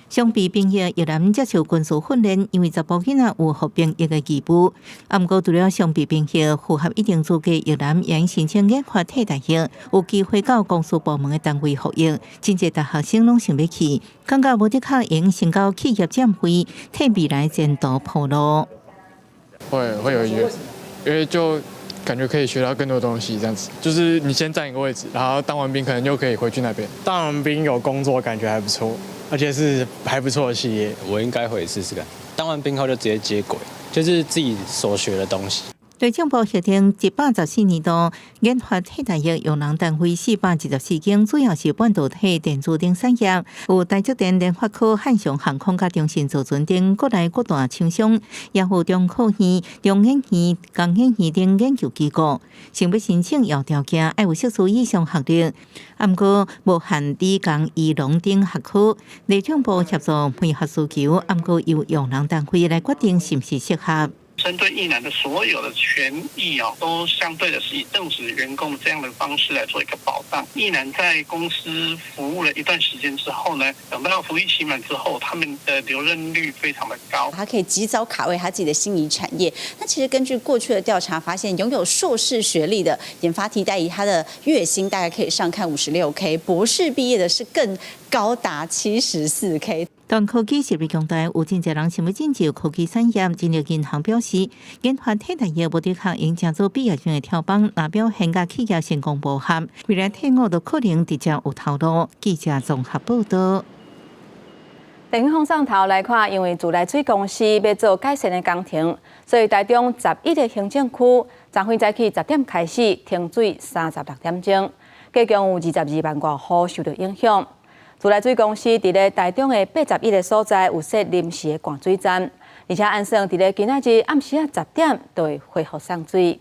相比兵役，役男接受軍事訓練，因為查埔囡仔有服兵役的義務。毋過除了常備兵役符合一定資格，役男會申請研發替代役，有機會到公司部門的單位服役。真濟大學生攏想欲去，感覺無的確會先到企業佔位，替未來前途鋪路。會有意願，因為就感覺可以學到更多東西，這樣子，就是你先佔一個位置，然後當完兵可能又可以回去那邊。當完兵有工作，感覺還不錯。而且是還不錯的企業。我應該會試試看。當完兵後就直接接軌，就是自己所學的東西。內政部核定114年度研發替代役用人單位424間，主要是半導體、電子等產業，有台積電、聯發科、漢翔航空佮中信造船等國內各大廠商，也有中科院、中研院、工研院等研究機構。想欲申請要條件，愛有碩士以上學歷，毋過無限理工、醫農等學科。內政部協助配合需求，毋過由用人單位來決定是毋是適合。針對役男的所有的權益啊，都相對的是以正職員工這樣的方式來做一個保障。役男在公司服務了一段時間之後呢，等到服役期滿之後，他們的留任率非常的高。他可以及早卡位他自己的心儀產業。那其實根據過去的調查發現，擁有碩士學歷的研發替代役，他的月薪大概可以上看56K，博士畢業的是更高達74K。但科技實力強大，有真濟人想欲進入科技產業。人力銀行表示，研發替代役無的確應誠做畢業生的跳板，若表現佮企業成功無合，未來退伍都可能直接有頭路。記者綜合報道。電影放送頭來看，因為自來水公司欲做改善的工程，所以台中11個行政區昨昏早起10點開始停水36點鐘，計共有22萬外戶受著影響。自來水公司佇咧台中的81個所在有設臨時的灌水站，而且按算佇咧今仔日暗時仔10點就會恢復送水。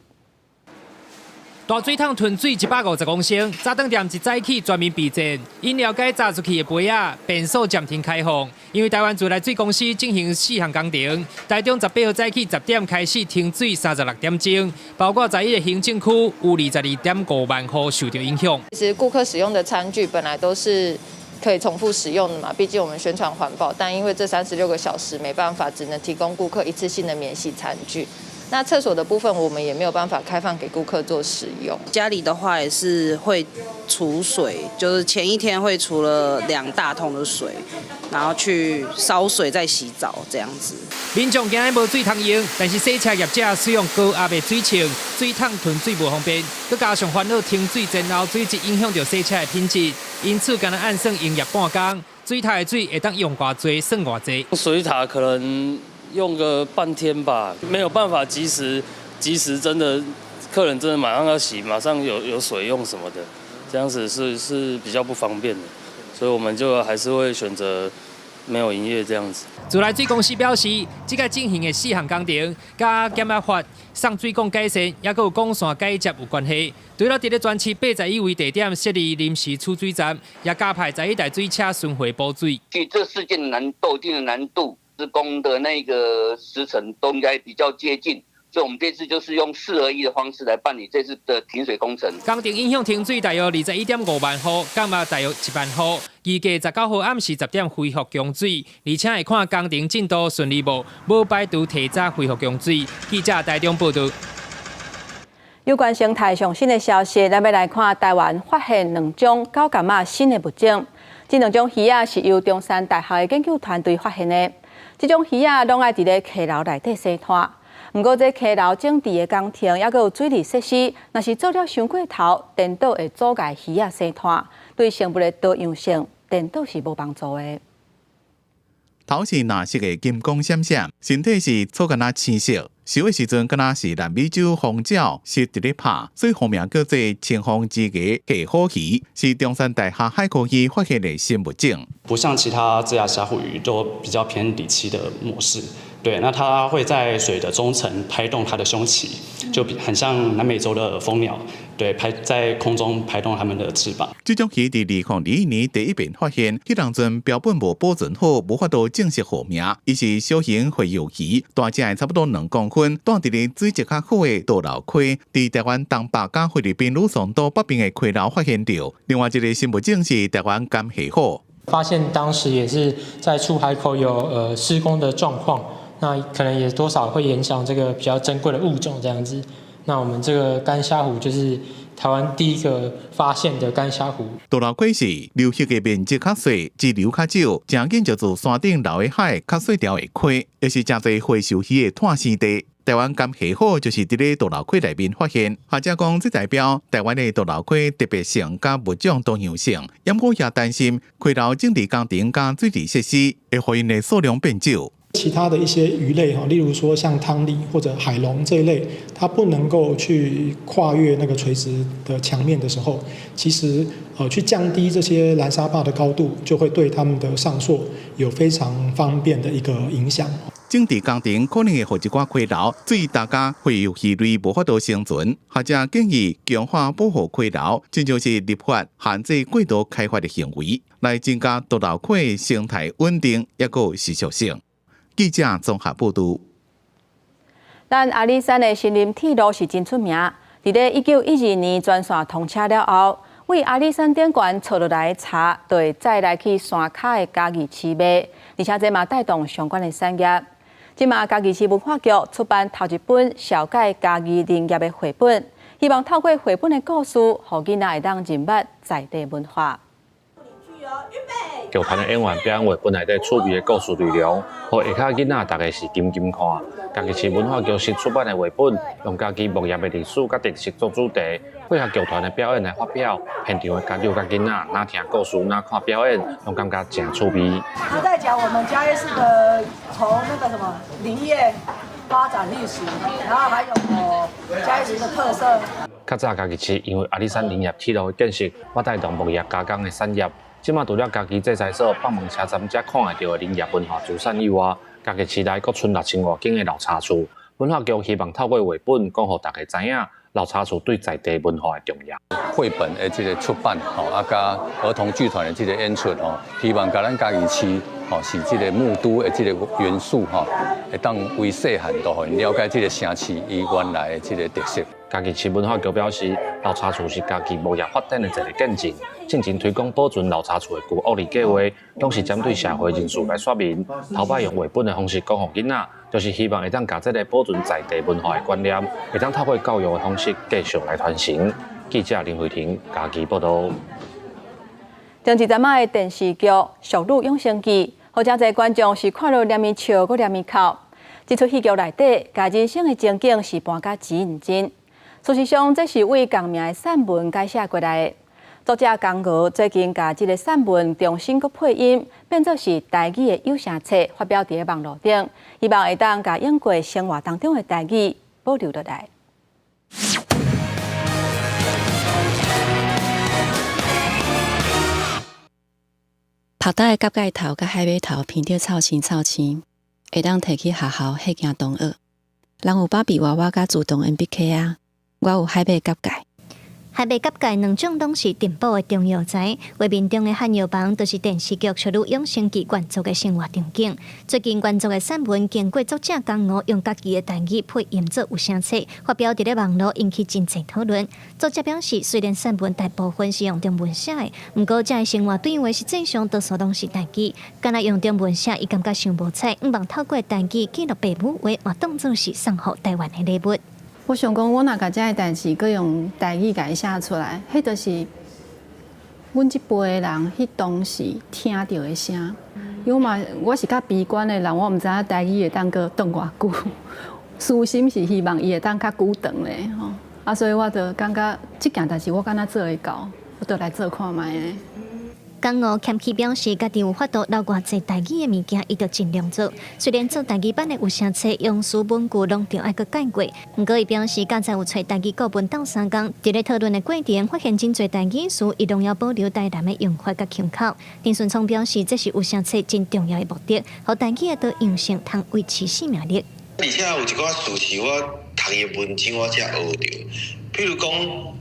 大水桶囤水150公升，早頓店一早起全面備戰。𪜶了解閘出去的杯仔，便所暫停開放，因為台灣自來水公司進行四項工程。台中18號早起10點開始停水36點鐘，包括11個行政區有22.5萬戶受著影響。其實顧客使用的餐具本來都是可以重複使用的嘛，畢竟我們宣傳環保，但因為這36個小時沒辦法，只能提供顧客一次性的免洗餐具。那廁所的部分，我們也沒有辦法開放給顧客做使用。家裡的話也是會儲水，就是前一天會儲了2大桶的水，然後去燒水再洗澡這樣子。民眾驚無水通用，但是洗車業者使用高壓的水槍，水桶囤水無方便，閣加上煩惱停水前後水質影響著洗車的品質，因此干焦按算營業半工，水塔的水會當用偌濟算偌濟。水塔可能用個半天吧，沒有辦法及時，及時真的客人真的馬上要洗，馬上有水用什麼的，這樣子是比較不方便的，所以我們就還是會選擇沒有營業這樣子。自來水公司表示，這個進行的四項工程，佮減壓閥、送水管改善，抑閣有管線改接有關係。除了佇咧全市81位地點設立臨時儲水站，也加派11台水車巡迴補水。據這事件難度、一定的難度，施工的那個時程都應該比較接近，所以我們這次就是用4合1的方式來辦理這次的停水工程。工程影響停水大約21.5萬戶，減壓大約1萬戶。預計19號暗時10點恢復供水，而且會看工程進度順利無，無排除提早恢復供水。記者台中報道。有關生態上新的消息，咱欲來看台灣發現兩種狗鉗仔新的物種。這兩種魚仔是由中山大學的研究團隊發現的。這種魚仔攏愛佇咧溪流內底生湠，毋過這溪流整治的工程，抑閣有水利設施，若是做了傷過頭，顛倒會阻礙魚仔生湠，對生物的多樣性，顛倒是無幫助的。頭是藍色的金光閃閃，身體是草敢若青色，泅的時陣敢若是南美洲紅鳥翕佇咧拍，所以學名叫做青風之牙蟹虎魚，是中山大學海科系發現的新物種。不像其他雉牙蝦虎魚都比較偏底棲的模式，對，那它會在水的中層拍動它的胸鰭，就比很像南美洲的蜂鳥，對，拍在空中拍動它們的翅膀。這種魚佇2021年第一遍發現，彼當陣標本無保存好，無法度正式號名。伊是小型洄游魚，大隻差不多2公分，住佇咧水質較好的導流溪，佇台灣東北佮菲律賓呂宋島北邊的溪流發現著。另外一个新物種是台灣甘蟹虎。發現當時也是在出海口有施工的狀況，那可能也多少會影響這個比較珍貴的物種這樣子。那我們這個乾蝦虎就是台灣第一個發現的乾蝦虎。導流溪是流域的面積較細，支流較少，誠緊就自山頂流的海較細條的溪，也是誠濟洄游魚的湠生地。台灣甘蟹虎就是佇咧導流溪內面發現，學者講這代表台灣的導流溪特別性佮物種多樣性，毋過也擔心溪流整治工程佮水利設施會予𪜶的數量變少。其他的一些魚類哈，例如說像湯鯉或者海龍這一類，它不能夠去跨越那個垂直的牆面的時候，其實去降低這些攔沙壩的高度，就會對它們的上溯有非常方便的一個影響。整治工程可能會予一寡溪流，水大家洄游魚類無法度生存。學者建議強化保護溪流，親像是立法限制過度開發的行為，來增加濁流溪生態穩定，抑閣持續性。記者綜合報導。咱阿里山的森林鐵路是真出名，佇咧1912年全線通車了後，位阿里山頂懸採落來的柴，就會載來去山跤的嘉義市賣，而且這嘛帶動相關的產業。這馬嘉義市文化局出版頭一本紹介嘉義林業的繪本，希望透過繪本的故事，予囡仔會當認捌在地文化。劇團的演員表演繪本內底趣味的故事內容，予下跤囡仔逐家是緊緊看。嘉義市文化局新出版的繪本，用嘉義木業的歷史佮特色做主題，配合劇團的表演來發表。現場的家長佮囡仔，若聽故事，若看表演，攏感覺誠趣味。他在講我們嘉義市的從那個什麼林業發展歷史，然後還有嘉義市的特色。較早嘉義市因為阿里山林業鐵路的建設，嘛帶動木業加工的產業。這馬除了嘉義製材所、北門車站才看會著的林業文化資產以外，嘉義市內閣賰6000外間的老茶厝。文化局希望透過繪本講予大家知影老茶厝對在地文化的重要。繪本的這個出版，吼，啊，佮兒童劇團的這個演出，吼，希望共咱嘉義市，吼，是這個木都的這個元素，吼，會當為細漢都予𪜶了解這個城市伊原來的這個特色。嘉義市文化局表示，老茶厝是嘉義木業發展的一個見證。進前推廣保存老茶厝的舊屋里計劃，攏是針對社會人士來說明。頭擺用繪本的方式講予囡仔，就是希望會當共這個保存在地文化的觀念，會當透過教育的方式繼續來傳承。記者林慧婷嘉義報導。前一陣仔的電視劇《淑女養成記》，予誠濟觀眾是看了連鞭笑，閣連鞭哭。這齣戲劇內底，共人生的情景是搬甲真毋真。事實上，這是為仝名的散文改寫過來的。作者江娥最近共這个散文重新閣配音，變做是台語的有聲冊，發表佇咧網路頂，希望會當共演過生活當中的台語保留落來。曝焦的蛤蓋頭佮海馬頭鼻著臭腥臭腥，會當提去學校彼件同學。人有芭比娃娃佮自動鉛筆盒仔，我有海馬蛤蓋。海馬蛤蓋兩種攏是珍寶的中藥材，畫面中的漢藥房就是電視劇《淑女養成記》原作的生活場景。最近原作的散文經過作者江娥用家己的台語配音做有聲冊，發表佇咧網路，引起真濟討論。作者表示，雖然散文大部分是用中文寫的，毋過這个生活對話實際上多數攏是台語。敢若用中文寫，伊感覺傷無彩，向望透過台語記錄爸母話，嘛當做是送予台灣的禮物。我想講，我若共這个代誌，閣用台語共伊寫出來，彼就是阮這輩的人，彼當時聽著的聲。因為嘛，我是較悲觀的人，我毋知影台語會當閣長偌久。私心是希望伊會當較久長咧，吼。啊，所以我就感覺這件代誌我敢若做會到，我就來做看覓咧。江娥謙虛表示，家己有法度留偌濟台語的物件，伊就盡量做。雖然做台語版的有聲冊，用詞文句攏著愛閣改過，毋過伊表示，剛才有揣台語顧問鬥相共，佇咧討論的過程，發現真濟台語詞，伊攏要保留台南的用法佮腔口。丁順聰表示，這是有聲冊真重要的目的，予台語的多樣性通維持生命力。而且有一寡事是我讀伊的文章我才學著，譬如講。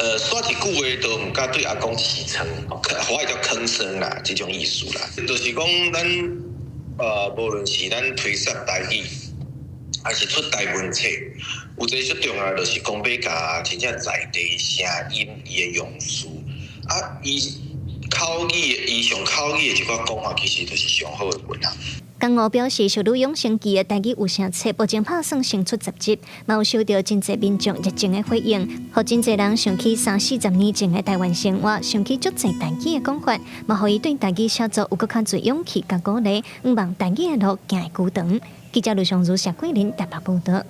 說一句話都毋敢對阿公起床，華語叫吭聲啦，這種意思啦。就是講咱無論是咱推捒台語，還是出台文冊，有一個最重要就是講欲共真正在地聲音伊的用詞，啊，伊口語，伊上口語的一寡講法，其實就是上好的文啊。江娥表示，《淑女養成記》的台語有聲冊，目前拍算先出10集，嘛有收到真濟民眾熱情的回應，予真濟人想起三四十年前的台灣生活，想起足濟台語的講法，嘛予伊對台語寫作有閣較濟勇氣佮鼓勵，向望台語的路行會久長。記者盧尚如、謝桂林台北報導。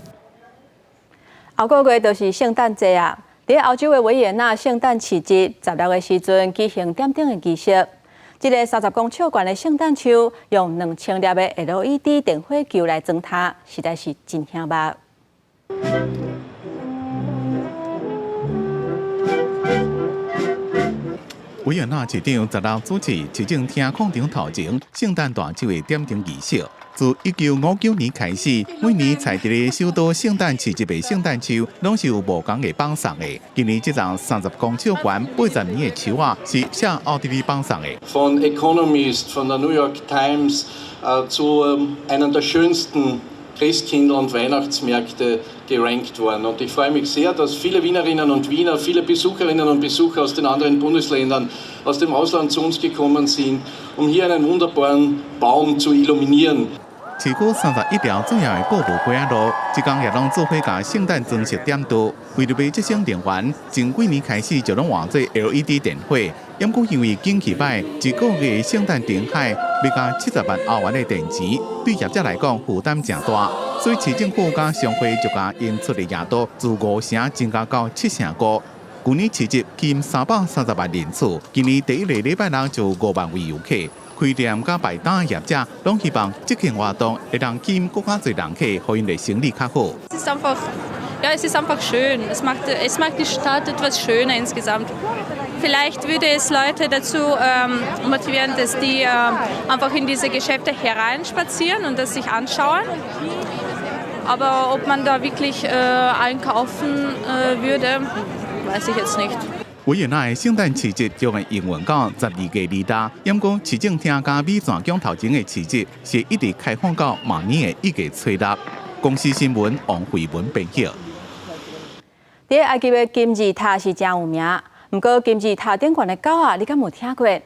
後個月就是聖誕節啊！佇歐洲的維也納聖誕市集，16的時陣舉行點燈的儀式。這个30公尺懸的聖誕樹，用2000粒的 LED 電火球來裝飾，實在是真顯目。維也納市長十六主持市政廳廣場頭前聖誕大樹的點燈儀式。自1959年開始，每年採佇咧首都聖誕市集的聖誕樹，攏是有無仝的放送的。今年這叢30公尺懸、80米的樹仔，是寫奧地利放送的。 Von Economist, von der New York Times zu einen der schönsten Christkindl- und Weihnachtsmärkte gerankt worden. Und ich freue mich sehr, dass viele Wienerinnen und Wiener, viele Besucherinnen und Besucher aus den anderen Bundesländern, aus dem Ausland zu uns gekommen sind, um hier einen wunderbaren Baum zu illuminieren. 市區31條主要的購物街仔路，這工也攏做伙共聖誕裝飾點綴。為著欲節省電源，前幾年開始就攏換做 LED 電火。毋過因為景氣䆀，一個月聖誕燈海欲加70萬歐元的電錢，對業者來講負擔誠大，所以市政府佮商會就共𪜶出的額度自5成增加到7.5成。舊年市集吸引330萬人次，今年第一个禮拜六就5萬位遊客。開店佮擺檔的業者攏希望這項活動會當吸引閣較濟人客，予𪜶的生意較好。 Es ist einfach, ja, es ist einfach schön. Es macht die Stadt etwas schöner insgesamt. Vielleicht würde es Leute dazu motivieren, dass die einfach in diese Geschäfte hereinspazieren und das sich anschauen. Aber ob man da wirklich einkaufen würde, weiß ich jetzt nicht. 維也納的聖誕市集將會營運到12月26，毋過市政廳佮美泉宮頭前的市集是一直開放到明年的1月初6。公視新聞王慧文編譯。佇埃及的金字塔是誠有名，毋過金字塔頂懸的狗仔，你敢有聽過？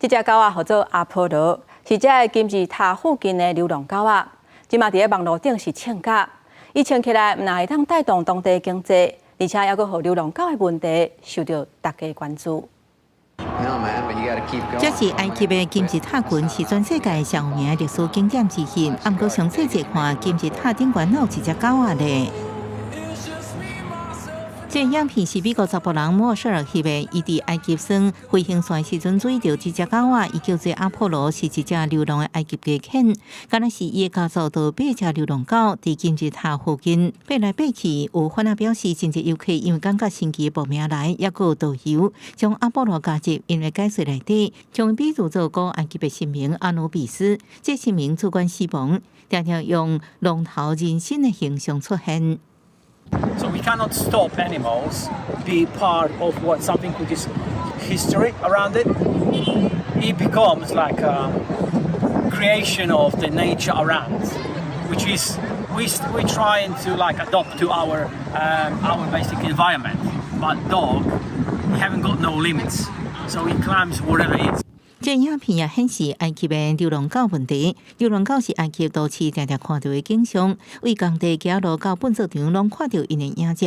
這隻狗仔號做阿波羅，是這个金字塔附近的流浪狗仔。這馬佇咧網路頂是穿甲，伊穿起來毋但會當帶動當地經濟，而且猶閣予流浪狗的問題受到大家關注。這是埃及的金字塔群，是全世界上有名的歷史景點之一。毋過詳細一看，金字塔頂懸有一隻狗仔咧。這個影片是美國查埔人莫舍爾翕的，伊佇埃及耍飛行傘時陣注意著這隻狗仔，伊叫做阿波羅，是一隻流浪的埃及獵犬。敢若是伊的家族就八隻流浪狗佇金字塔附近爬來爬去。有販仔表示，真濟遊客因為感覺新奇報名來，猶閣有導遊將阿波羅加入𪜶的解說內底，將伊比喻做古埃及的神明阿努比斯，這神明主管死亡，常常用龍頭人身的形象出現。 So we cannot stop animals be part of what something which is history around it. It becomes like a creation of the nature around, which is we trying to like adopt to our basic environment. But dog, he haven't got no limits, so he climbs whatever it is. 這影片也顯示埃及的流浪狗問題。流浪狗是埃及都市常常看著的景象，對工地、街路到糞掃場，攏看著𪜶的影子。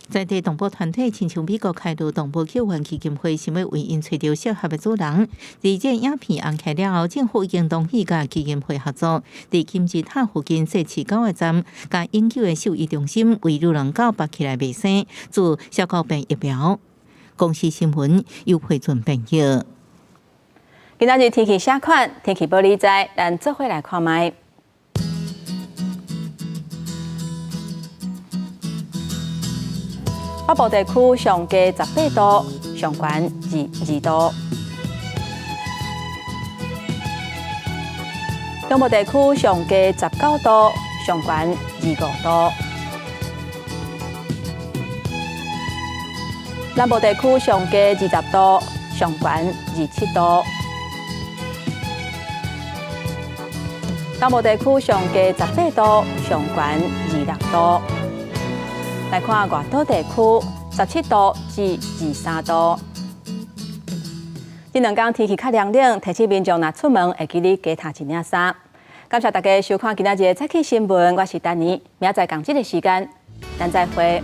在地動保團體親像美國開路動物救援基金會，想欲為𪜶揣著適合的主人。佇這影片紅起來了後，政府已經同意佮基金會合作，佇金字塔附近設飼狗的站，佮永久的獸醫中心為流浪狗縛起來袂生，注射小狗病疫苗。公視新聞由惠俊編譯。今仔日天氣啥款？天氣報你知，咱做伙來看覓。北部地區上低18度，上懸22度。中部地區上低19度，上懸25度。南部地區上低20度，上懸27度。東部地區上低18度，上懸26度。來看外島地區，17度至23度。這兩天天氣較涼冷，提醒民眾若出門會記得加添一領衫。感謝大家收看今仔日的早起新聞，我是丹妮，明仔載仝這个時間，咱再會。